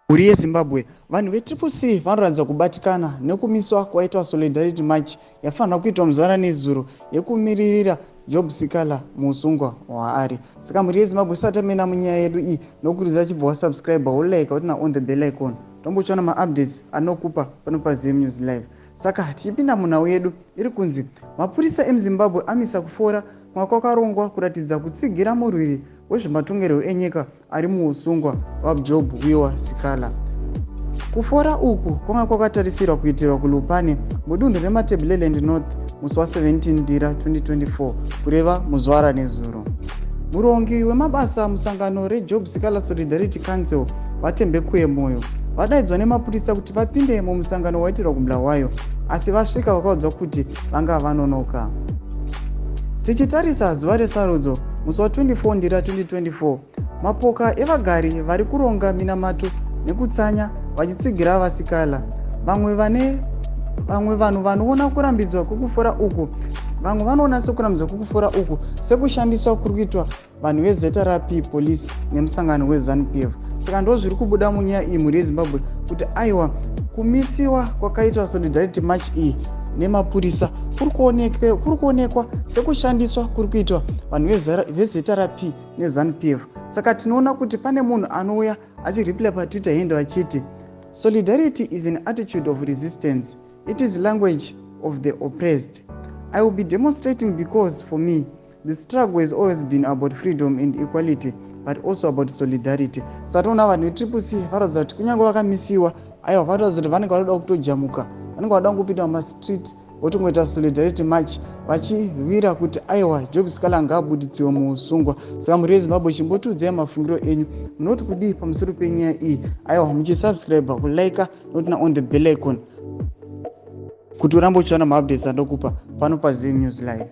Mhuri yeZimbabwe, vanhu veTriple C vanoratidza kubatikana nekumiswa kwaitwa Solidarity March yafanirwa kuitwa muzuva ranezuro yekumiririra Job Sikhala muusungwa hwaari. Saka mhuri yeZimbabwe isati tamena munyaya yedu iyi, nokurudzira chibva wasubscribe, wolike, wotina on the bell icon, tombochiona maupdates anokupa pano paZim News Live. Saka tichipinda munhau yedu iri kunzi mapurisa emuZimbabwe amisa kufora kwanga kwakarongwa kuratidza kutsigira murwiri wezvematongerwo enyika ari muusungwa vaJob Wiwa Sikhala. Kufora uku kwanga kwakatarisirwa kuitirwa kuLupane mudunhu reMatabeleland North musi wa17 Ndira 2024, kureva muzuva ranezuro. Murongi wemabasa musangano reJob Sikhala Solidarity Council, VaTembekuye Moyo, vadaidzwa nemapurisa kuti vapinde mumusangano waitirwa kuBulawayo, asi vasvika vakaudzwa kuti vanga vanonoka. Tichitarisa zuva resarudzo musi wa24 Ndira 2024, mapoka evagari vari kuronga minamato nekutsanya vachitsigira vaSikhala. Vamwe vane vamwe vanhu vanoona kurambidzwa kwekufora uku, vamwe vanoona sekurambidzwa kwekufora uku sekushandiswa kuri kuitwa vanhu veZRP Police nemusangano weZANU PF. Saka ndo zviri kubuda munyaya iyi, mhuri yeZimbabwe, kuti aiwa, kumisiwa kwakaitwa Solidarity March iyi nemapurisa kuri kuonekwa sekushandiswa kuri kuitwa vanhu veZRP neZANU PF. Saka tinoona kuti pane munhu anouya achireply paTwitter handle achiti, "Solidarity is an attitude of resistance. It is language of the oppressed. I will be demonstrating because for me the struggle has always been about freedom and equality, but also about solidarity." Saka toona vanhu veTriple C varatidza kuti kunyange vakamisiwa, aiwa, varatidza kuti vanenge varoda kutojamuka, vanenge vada kungopinda mumastreet votongoita solidarity march vachirwira kuti aiwa, Job Sikhala ngaabuditsiwe muusungwa. Saka mhuri yeZimbabwe, chimbotiudzai mafungiro enyu, munoti kudii pamusoro penyaya iyi? Aiwa, muchisubscribe, kulike notina on the bell icon kuti urambe uchiona maupdates andokupa pano paZim News Live.